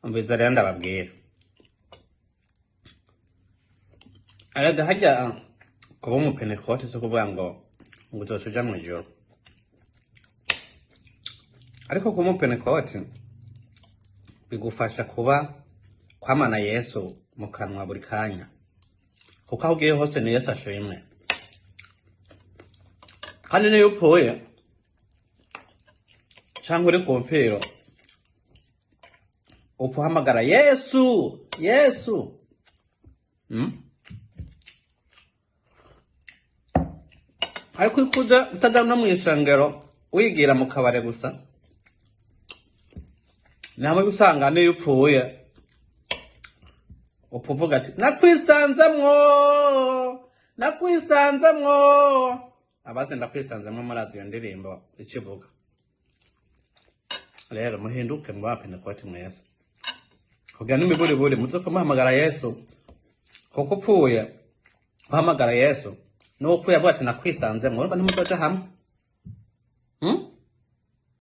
Umviza rero ndababwira, arega harya kuba umupentekote si ukuvuga ngo uzoca uja mw'ijuru, ariko kuba umupentekote bigufasha kuba kwamana Yesu mu kanwa buri kanya, kuko aho ugiye hose ni Yesu ashimwe. Kandi niyo upfuye canke uri ku mfiro, upfa uhamagara Yesu, Yesu. Ariko ikuza utaja no mw'isengero, wigira mu kabare gusa, ni hamwe usanga niyo upfuye upfa uvuga ati nakwisanzemwo, nakwisanzemwo. Abazi ndakwisanzemwo murazi iyo ndirimbo ikivuga. Rero muhinduke mu bapentekoti mwese, kugira n'imiburiburi muzopfa muhamagara Yesu, kuko upfuye uhamagara Yesu n'uwupfuye avuga ati nakwisanzemwo, urumva ntimuzoja hamwe.